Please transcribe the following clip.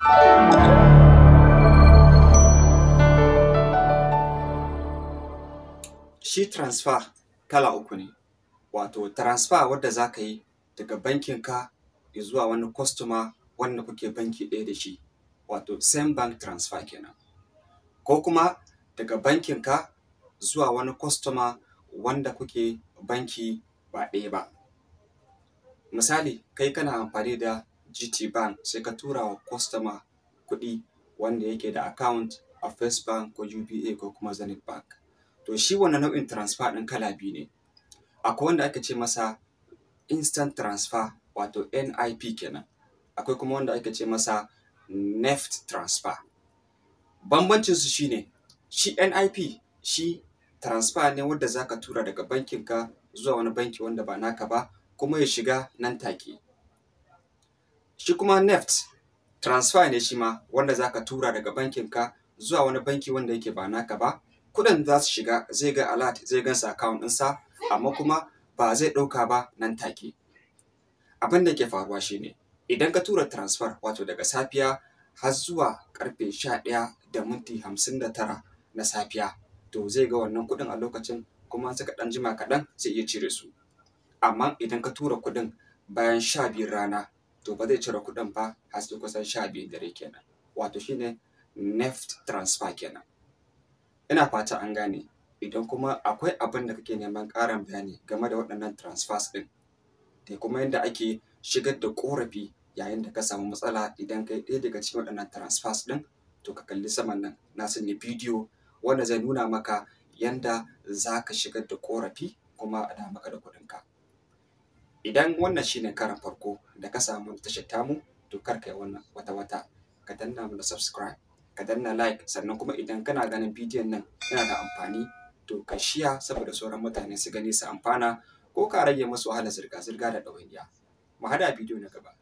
Shi transfer kala uku ne, wato transfer wadda za ka yi daga bankinka zuwa wani customer wanda kuke banki ɗaya da shi, wato same bank transfer kenan. Ko kuma daga bankinka zuwa wani customer wanda kuke banki ba ɗaya ba. Misali, kai kana amfani da GT Bank, sai ka tura wa customer kuɗi wanda yake da account a First Bank ko UBA ko kuma Zenith Bank. To shi wannan nau'in transfer ɗin kala biyu ne. Akwai wanda ake ce masa instant transfer, wato NIP kenan. Akwai kuma wanda ake ce masa NEFT transfer. Bambancin su shine, shi NIP shi transfer ne wanda za ka tura daga bankinka zuwa wani banki wanda ba naka ba, kuma ya shiga nan take. Shi kuma NEFT transfer ne shi ma wanda za ka tura daga bankinka zuwa wani banki wanda yake ba naka ba, kuɗin za su shiga, zai ga alert, zai gansu account ɗinsa, amma kuma ba zai ɗauka ba nan take. Abin da ke faruwa shine, idan ka tura transfer, wato daga safiya har zuwa karfe 11:59 na safiya, to zai ga wannan kuɗin a lokacin, kuma suka ɗan jima kaɗan zai iya cire su. Amma idan ka tura kuɗin bayan 12 rana, to ba zai cire kuɗin ba har sai kusan 12 dare kenan. Wato shine NEFT transfer kenan. Ina fata an gane. Idan kuma akwai abin da kake neman ƙarin bayani game da waɗannan transfers ɗin, da kuma yadda ake shigar da ƙorafi yayin da ka samu matsala idan kai ɗaya daga cikin waɗannan transfers ɗin, to ka kalli saman nan, na sanya bidiyo wanda zai nuna maka yanda za ka shigar da ƙorafi kuma a dawo maka da kuɗinka. Idan wannan shine karon farko da ka samu tashar tamu, to kar ka yi wannan wata-wata, ka danna mana subscribe, ka danna like, sannan kuma idan kana ganin bidiyon nan yana da amfani, to ka share saboda sauran mutane su gani su amfana, ko ka rage musu wahalar zirga-zirga da ɗawainiya. Mu haɗu a bidiyo na gaba.